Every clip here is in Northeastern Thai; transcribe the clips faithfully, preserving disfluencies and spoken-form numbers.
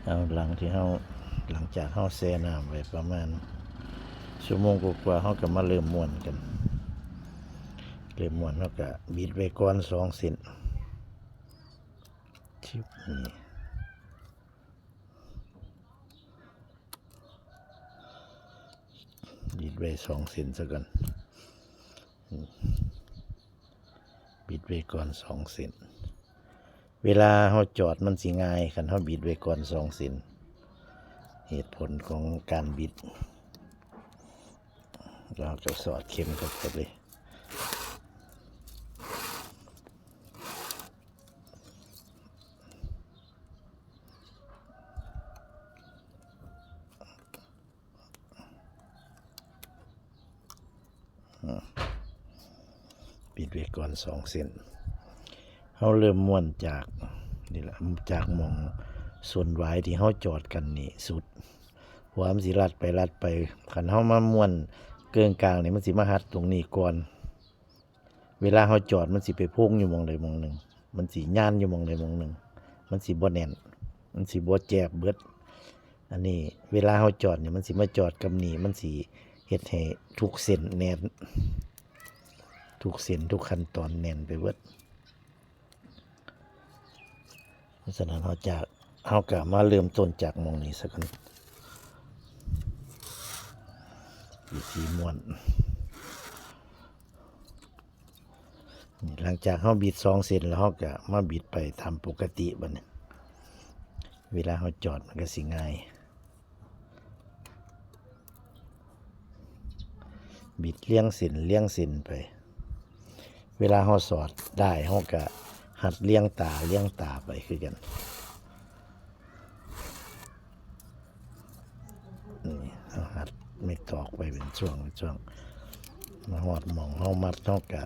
เอาหลังที่เฮา หลังจากเฮาแช่น้ำไว้ประมาณชั่วโมงกว่าๆ เฮาก็มาเริ่มม้วนกัน เริ่มม้วนเฮาก็บิดไว้ก่อนสองเส้น ชิบ นี่ บิดไว้สองเส้นซะก่อน อืม บิดไว้ก่อนสองเส้น เวลาเฮาจอดมันสิง่าย คันเฮาบิดไว้ก่อนสองเส้น เหตุผลของการบิด เราจะสอดเข็มเข้าไปเลย อืม ปิดไว้ก่อนสองเส้น เฮาเริ่มม้วนจาก นี่แหละ จากหม่องส้นหวายที่เฮาจอดกันนี่สุด เพราะว่ามันสิลัดไปลัดไป คันเฮามาม้วนเกิงกลางนี่ มันสิมาหัดตรงนี้ก่อน เวลาเฮาจอดมันสิไปโพงอยู่หม่องใดหม่องหนึ่ง มันสิย่านอยู่หม่องใดหม่องหนึ่ง มันสิบ่แน่น มันสิบ่แจบเบิด อันนี้เวลาเฮาจอดนี่ มันสิมาจอดกับนี่ มันสิเฮ็ดให้ทุกเส้นแน่น ทุกเส้นทุกขั้นตอนแน่นไปเบิด เพราะฉะนั้นเฮาจะ เฮาก็มาเริ่มต้นจากหม่องนี้ซะก่อน วิธีม้วน นี่ หลังจากเฮาบิดสองเส้นแล้ว เฮาก็มาบิดไปตามปกติบัดนี้ เวลาเฮาจอดมันก็สิง่าย บิดเรียงเส้นเรียงเส้นไป เวลาเฮาสอดด้าย เฮาก็หัดเรียงตาเรียงตาไปคือกัน นี่ เฮาหัดไม้ตอกไปเป็นช่วงเป็นช่วง มาฮอดหม่องเฮามัด เฮาก็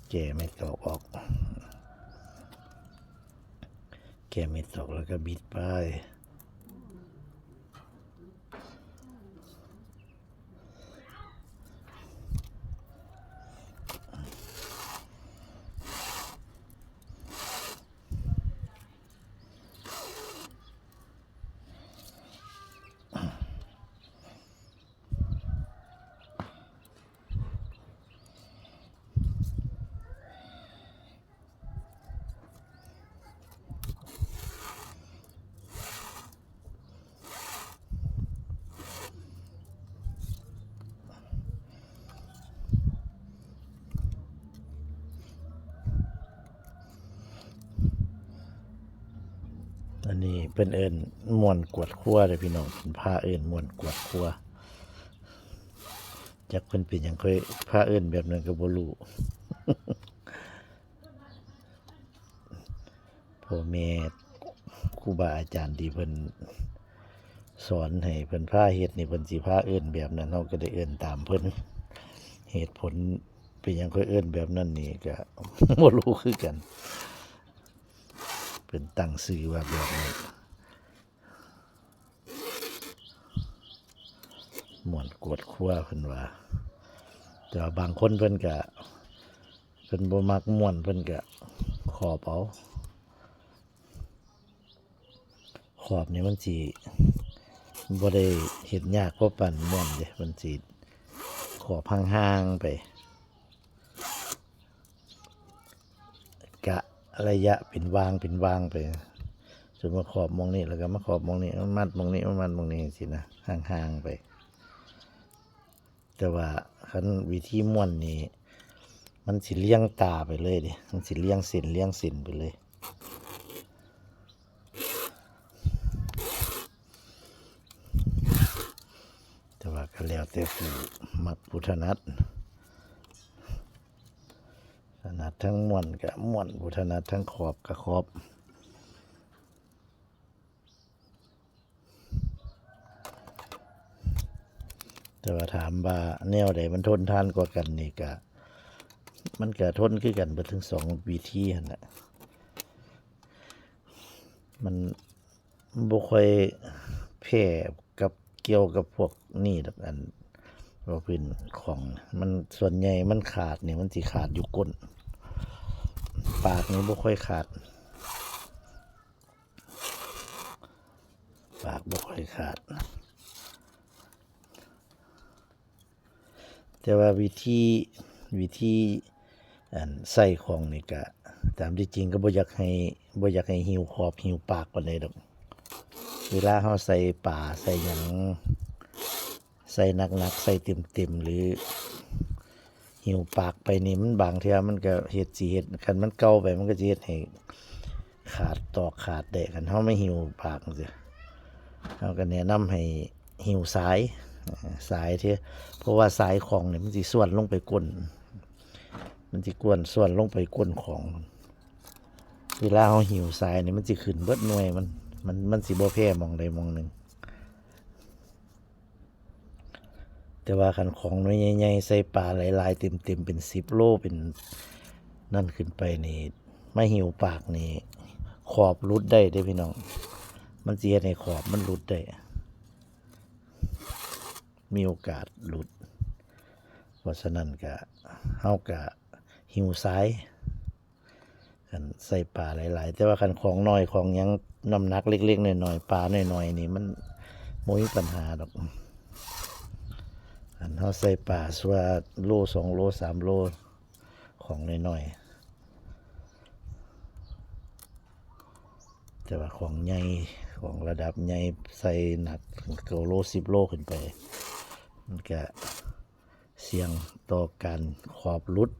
แก้ไม้ตอกออก แก้ไม้ตอกแล้วก็บิดไป อันนี้เพิ่นเอิ้นม้วนกวาดครัวเด้อพี่น้อง เพิ่นพาเอิ้นม้วนกวาดครัว จักเพิ่นเป็นหยังค่อยพาเอิ้นแบบนั้นก็บ่รู้ พ่อแม่ครูบาอาจารย์ที่เพิ่นสอนให้ เพิ่นพาเฮ็ดนี่ เพิ่นสิพาเอิ้นแบบนั้น เฮาก็ได้เอิ้นตามเพิ่น เหตุผลเป็นหยังค่อยเอิ้นแบบนั้นนี่ก็บ่รู้คือกัน เพิ่นตั้งชื่อว่าแบบนั้น ม้วนกวาดครัวเพิ่นว่า แต่ว่าบางคนเพิ่นก็ เพิ่นบ่มักม้วน เพิ่นก็ขอบเอา ขอบนี่มันสิบ่ได้เฮ็ดยากพอปานม้วนเด้ มันสิขอบห่างๆไป กะระยะเป็นวางเป็นวางไป สมมุติว่าขอบหม่องนี้ แล้วก็มาขอบหม่องนี้ มามัดหม่องนี้ มามัดหม่องนี้จั่งซี้นะ ห่างๆไป แต่ว่าคันวิธีม้วนนี่ มันสิเรียงตาไปเลยเด้ มันสิเรียงเส้นเรียงเส้นไปเลย แต่ว่าก็แล้วแต่ผู้มักผู้ถนัด ถนัดทั้งม้วนก็ม้วน ผู้ถนัดทั้งขอบก็ขอบ แต่ว่าถามว่าแนวใดมันทนทานกว่ากันนี่ก็ มันก็ทนคือกันเบิดทั้งสองวิธีหั่นแหละ มันบ่ค่อยแพ้กับ เกี่ยวกับพวกนี้ดอก อันว่าพื้นของมันส่วนใหญ่มันขาดนี่ มันสิขาดอยู่ก้น ปากนี่บ่ค่อยขาด ปากบ่ค่อยขาด แต่ว่าวิธี วิธี อันใส่ของนี่กะ ตามที่จริงก็บ่อยากให้ บ่อยากให้หิ้วขอบหิ้วปากปานใดดอก เวลาเฮาใส่ปลาใส่หยัง ใส่หนักๆ ใส่เต็มๆ หรือ หิ้วปากไปนี่มันบางเทื่อมันก็เฮ็ดสิเฮ็ด คันมันเก่าไปมันก็สิเฮ็ดให้ขาดตอกขาดได้ คันเฮามาหิ้วปากจั่งซี้ เฮาก็แนะนำให้หิ้วสาย เอ่อ สายที่ เพราะว่าสายของนี่มันสิส่วนลงไปก้น มันสิกวนส่วนลงไปก้นของ เวลาเฮาหิ้วสายนี่มันสิขึ้นเบิดหน่วยมัน มัน มันสิบ่แพ้หม่องใดหม่องหนึ่ง แต่ว่าคันของหน่วยใหญ่ๆ ใส่ปลาหลายๆ เต็มๆ เป็นสิบโล เป็นนั่นขึ้นไปนี่ มาหิ้วปากนี่ ขอบหลุดได้เด้พี่น้อง มันสิเฮ็ดให้ขอบมันหลุดได้ มีโอกาสหลุด เพราะฉะนั้นก็ เฮาก็หิ้วสาย คันใส่ปลาหลายๆ แต่ว่าคันของน้อยของหยังน้ำหนักเล็กๆ น้อยๆ ปลาน้อยๆ นี่มันบ่มีปัญหาดอก คันเฮาใส่ปลาส่วนโล สองโล สามโล ของน้อยๆ แต่ว่าของใหญ่ ของระดับใหญ่ใส่หนัก เก้าโล สิบโล ขึ้นไป มันก็เสี่ยงต่อการขอบหลุด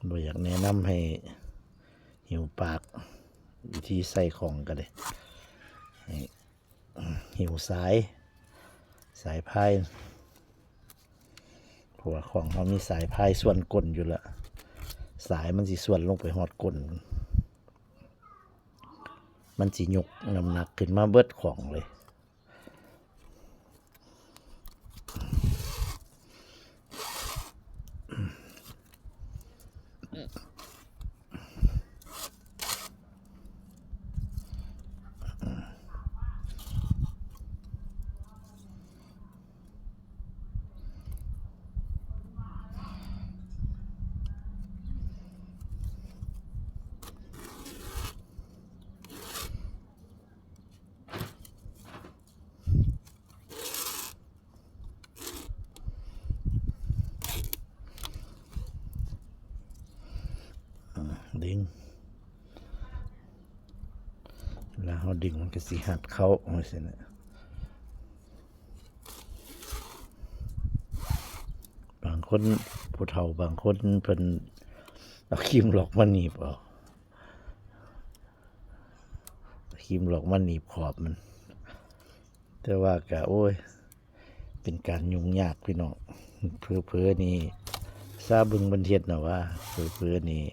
บ่อยากแนะนำให้หิ้วปาก วิธีใส่ของก็ได้ ให้หิ้วสาย สายพาย เพราะว่าของเฮามีสายพายส่วนก้นอยู่แล้ว สายมันสิส่วนลงไปฮอดก้น มันสิยกน้ำหนักขึ้นมาเบิดของเลย อ่า ดึง แล้วเฮาดึงมันก็สิหัดเข้าจั่งซี้นะ บางคน ผู้เฒ่าบางคนเพิ่นเอาครีมล็อกมาหนีบเอา ครีมล็อกมาหนีบขอบมัน แต่ว่าก็ โอ้ย เป็นการยุ่งยากพี่น้อง เผลอๆ นี่ ซาเบิ่งเพิ่นเฮ็ดน่ะว่า เผลอๆ นี่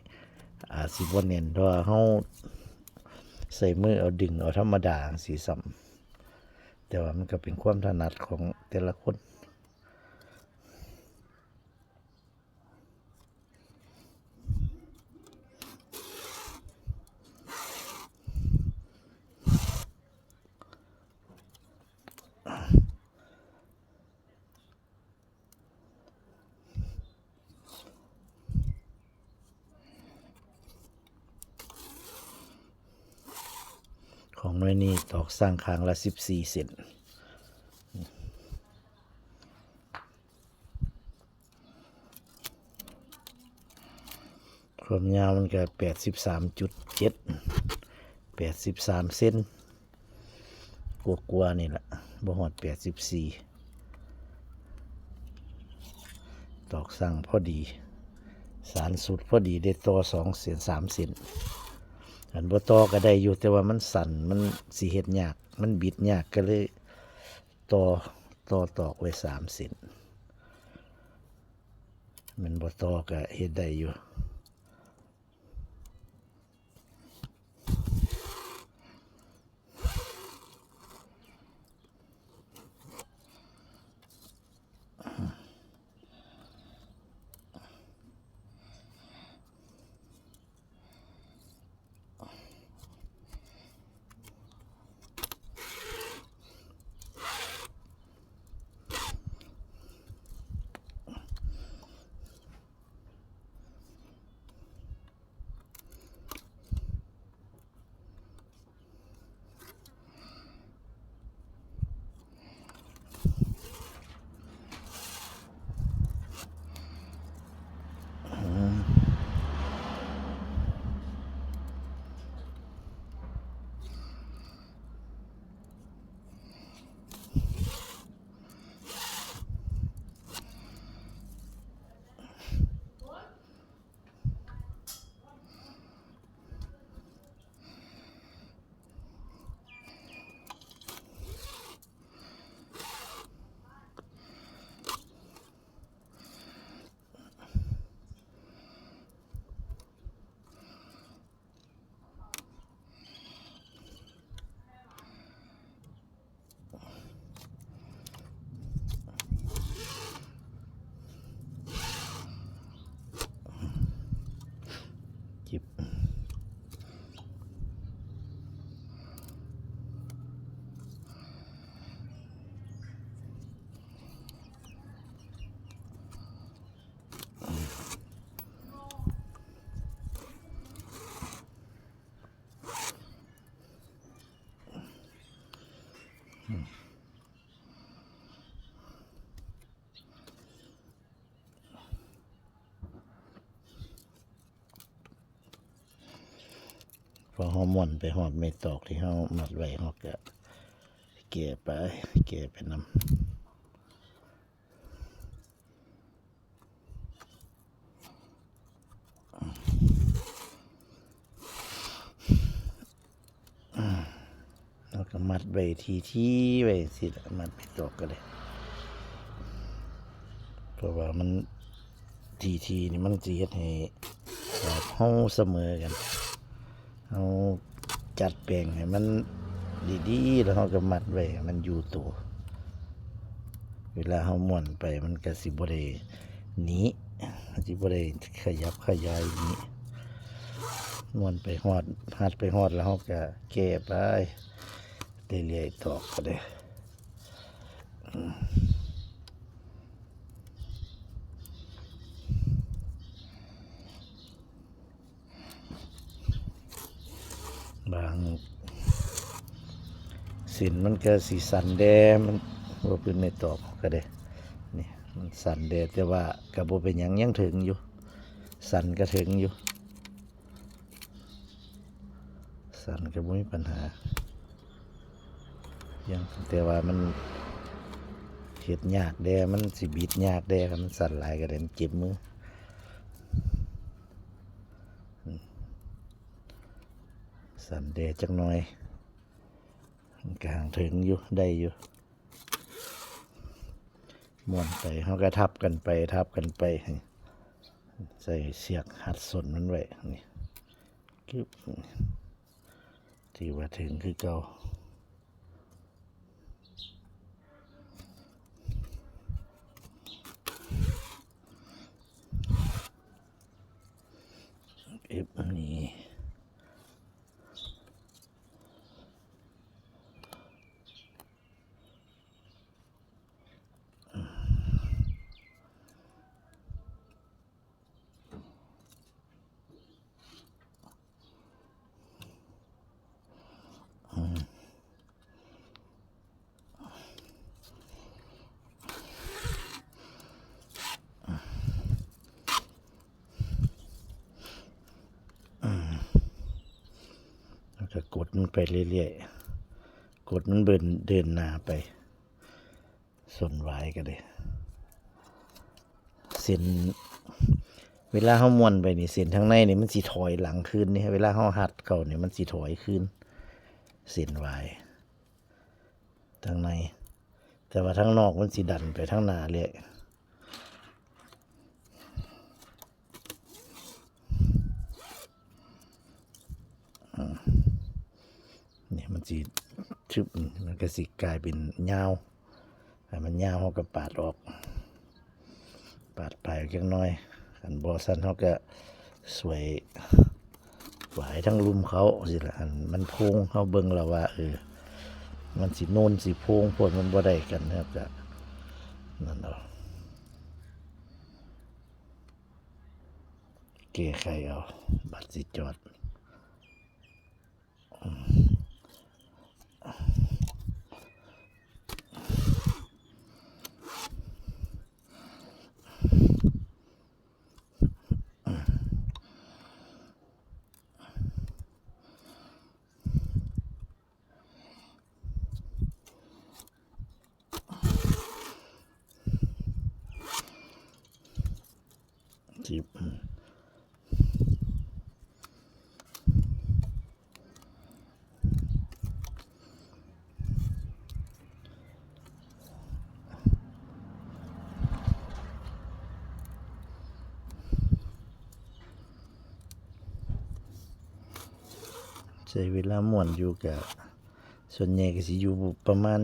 อาจสิบ่แน่น เพราะว่าเฮาใช้มือเอาดึงเอาธรรมดาจั่งซี้ซ้ำ แต่ว่ามันก็เป็นความถนัดของแต่ละคน ของหน่วยนี้ตอกสั่งข้างละสิบสี่เซน ความยาวมันก็แปดสิบสามจุดเจ็ด แปดสิบสามเซน กว่าๆ นี่แหละ บ่ฮอดแปดสิบสี่ ตอกสั่งพอดี สานสุดพอดี ได้ต่อสองเซน สามเซน อันบ่ต่อก็ได้อยู่ แต่ว่ามันสั่น มันสิเฮ็ดยาก มันบิดยาก ก็เลยต่อ ต่อตอกไว้สามเซน มันบ่ต่อก็เฮ็ดได้อยู่ พอเฮาม้วนไปฮอดไม้ตอกที่เฮามัดไว้ เฮาก็แก้ไป แก้ไปนำ แล้วก็มัดไว้ทีๆไว้สิละ มัดไปตอกก็ได้ เพราะว่ามันทีๆนี่มันสิเฮ็ดให้ตอกเฮาเสมอกัน เฮาจัดแปลงให้มันดีๆ แล้วเฮาก็มัดไว้ให้มันอยู่ตัว เวลาเฮาม้วนไปมันก็สิบ่ได้หนี มันสิบ่ได้ขยับขยายหนี ม้วนไปฮอด หัดไปฮอดแล้วเฮาก็แก้ไปเรื่อยๆ ตอกก็ได้ บางเส้นมันก็สิสั้นแด่ มันบ่เป็นไม้ตอกก็ได้ นี่มันสั้นแด่ แต่ว่าก็บ่เป็นหยัง ยังถึงอยู่ สั้นก็ถึงอยู่ สั้นก็บ่มีปัญหา ยัง แต่ว่ามันเฮ็ดยากแด่ มันสิบิดยากแด่ คันมันสั้นหลายก็ได้ มันเจ็บมือ สั้นแด่จักหน่อย มันก็ห่างถึงอยู่ ได้อยู่ ม้วนไป เฮาก็ทับกันไป ทับกันไป ใส่เสียกฮัดส้นมันไว้ นี่ กึ๊บ ถือว่าถึงคือเก่า เอฟ นี่ แล้วก็กดมันไปเรื่อยๆ กดมันเดิน เดินหน้าไป ส้นหวายก็ได้ เส้น เวลาเฮาม้วนไปนี่ เส้นทางในนี่มันสิถอยหลังคืนนี่ เวลาเฮาฮัดเข้านี่มันสิถอยคืน เส้นหวายทางใน แต่ว่าทางนอกมันสิดันไปทางหน้าเลย นี่มันสิชึบ มันก็สิกลายเป็นยาว ให้มันยาว เฮาก็ปาดออก ปาดปลายออกจักหน่อย คันบ่ซั้นเฮาก็สวยหวายทั้งลุ่มเขาสิล่ะ อันมันโพง เฮาเบิ่งแล้วว่า เออ มันสิโนนสิโพง โพดมันบ่ได้กัน เฮาก็นั่นเอา แก้ไขเอา บัดสิจอด สิบ ใช้เวลาม้วนอยู่ก็ ส่วนใหญ่ก็สิอยู่ประมาณ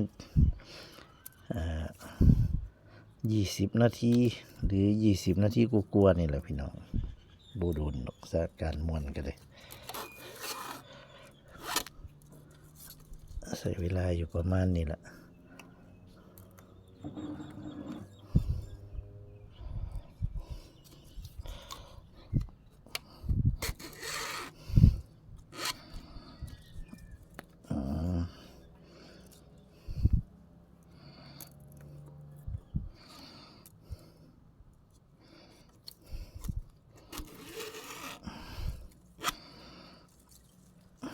อ่า ยี่สิบนาที หรือยี่สิบนาทีกว่าๆนี่แหละพี่น้อง บ่โดนดอก สำหรับการม้วนก็ได้ ใช้เวลาอยู่ประมาณนี้แหละ อืม ใ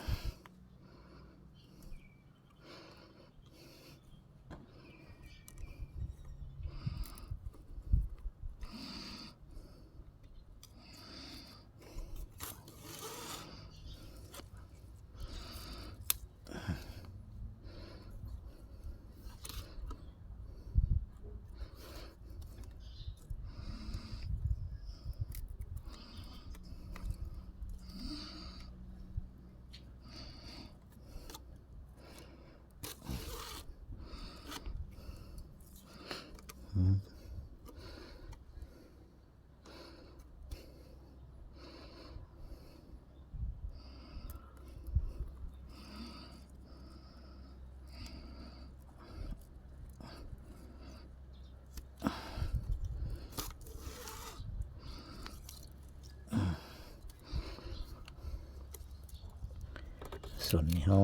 ต้นนี้เฮา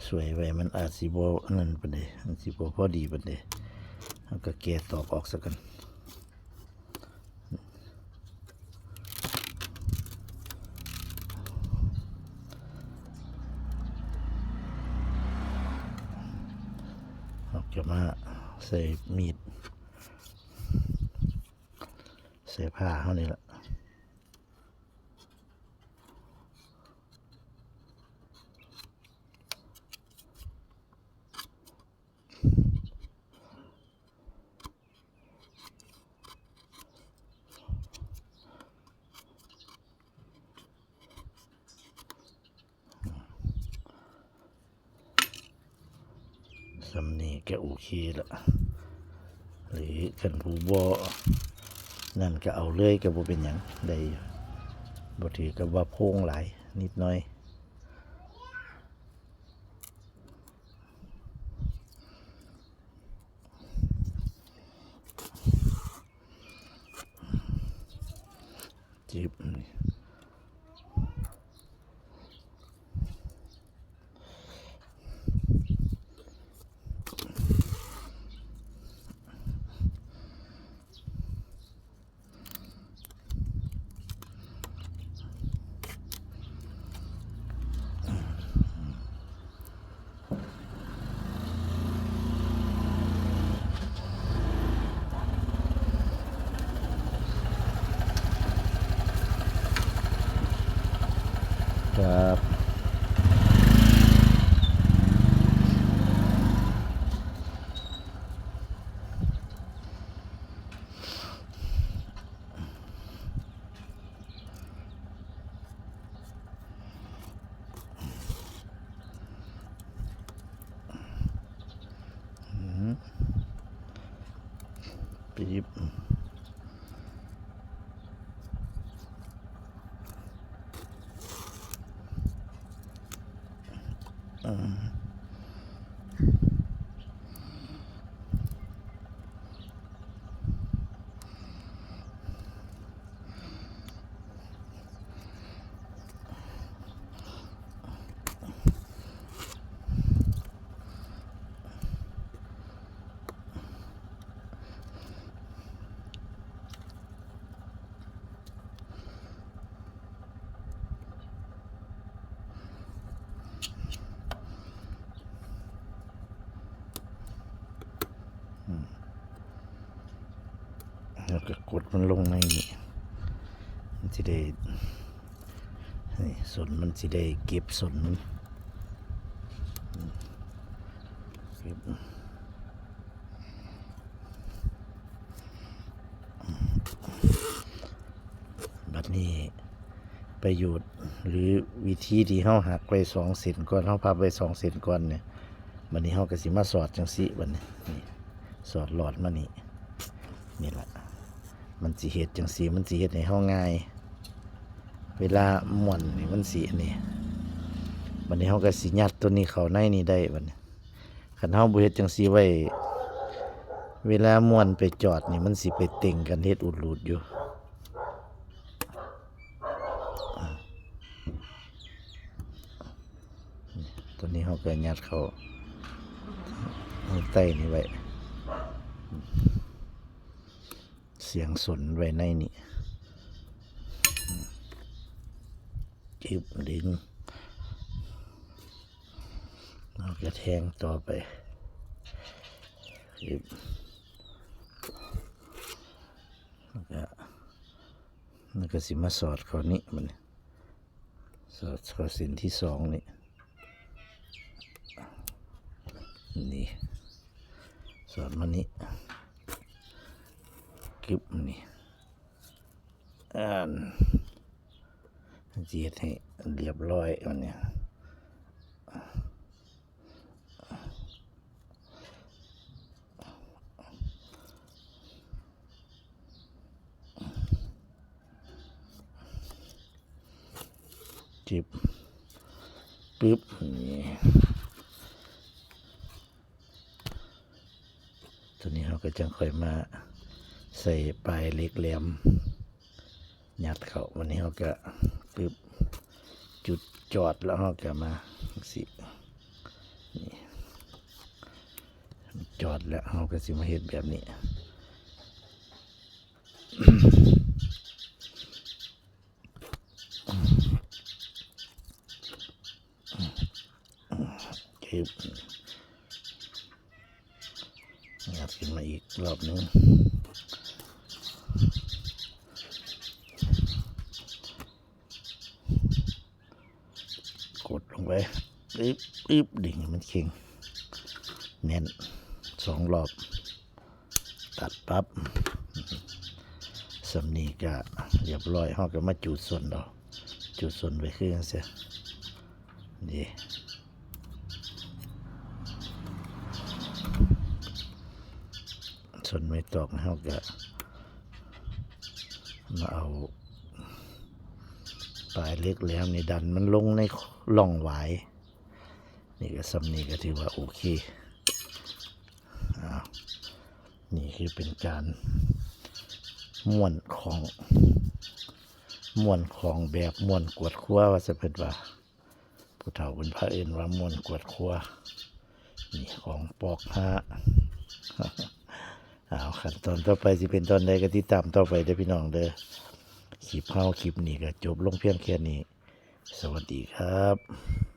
สวยไว้ มันอาจสิบ่อันนั้นปานใด มันสิบ่พอดีปานใด เฮาก็แกะตอกออกซะก่อน เฮาจะมาใส่มีด ใส่ผ่าเฮานี่ล่ะ ส่ำนี้ก็โอเคละ หรือคันผู้บ่นั่นก็เอาเลยก็บ่เป็นหยัง ได้อยู่ บ่ถือกับว่าโพงหลาย นิดหน่อย จิบนี่ ครับ อืม ปี๊บ อืม อืม แล้วก็กดมันลงในนี่ มันสิได้ นี่ ส้นมันสิได้เก็บส้นมัน อืม เก็บ บัดนี้ประโยชน์หรือวิธีที่เฮาหักไว้สองเส้นก่อน เฮาพับไว้สองเส้นก่อนเนี่ย บัดนี้เฮาก็สิมาสอดจั่งซี้ บัดนี้ นี่ สอดหลอดมานี่ นี่ล่ะ มันสิเฮ็ดจั่งซี้ มันสิเฮ็ดให้เฮาง่าย เวลาม้วนนี่มันสิอันนี้ บัดนี้เฮาก็สิยัดตัวนี้เข้าในนี่ได้บัดนี้ คันเฮาบ่เฮ็ดจั่งซี้ไว้ เวลาม้วนไปจอดนี่มันสิไปเต็งกันเฮ็ดอุดรูดอยู่ ตัวนี้เฮาก็ยัดเข้าข้างใต้นี่ไว้ เสียงสนไว้ในนี่ จึ๊บ ดึง เฮาก็แทงต่อไป จึ๊บ แล้วก็ แล้วก็สิมาสอดเข้านี้ บัดนี้ สอดเข้าเส้นที่สองนี่ นี่ สอดมานี้ กึ๊บ นี่ อ่าน สิเฮ็ดให้เรียบร้อย บัดนี้ จึ๊บ ปึ๊บ นี่ ตัวนี้เฮาก็จั่งค่อยมาใส่ปลายเหล็กแหลม ยัดเข้า บัดนี้เฮาก็ ปึ๊บ จุดจอดแล้วเราก็มาสิ นี่ จอดแล้วเราก็สิมาเฮ็ดแบบนี้ เก็บงัดขึ้นมาอีกรอบหนึ่ง กดลงไป อึบอึบ ดึงให้มันเข่ง แน่น สองรอบ ตัดปั๊บ ส่ำนี้ก็เรียบร้อย เราก็มาจูดส้นเอา จูดส้นไว้คือจั่งซี้ นี่ ส้นไม้ตอก เราก็มาเอาปลายเหล็กแหลมนี่ดันมันลงในร่องหวาย นี่ก็ส่ำนี้ก็ถือว่าโอเค อ้าว นี่คือเป็นการม้วนของ ม้วนของแบบม้วนกวาดครัวว่าซะเพิ่นว่า ผู้เฒ่าเพิ่นพาเอิ้นว่าม้วนกวาดครัว นี่ของปอกห้า เอา ขั้นตอนต่อไปสิเป็นตอนใดก็ติดตามต่อไปเด้อพี่น้องเด้อ คลิปเฮาคลิปนี้ก็จบลงเพียงแค่นี้ สวัสดีครับ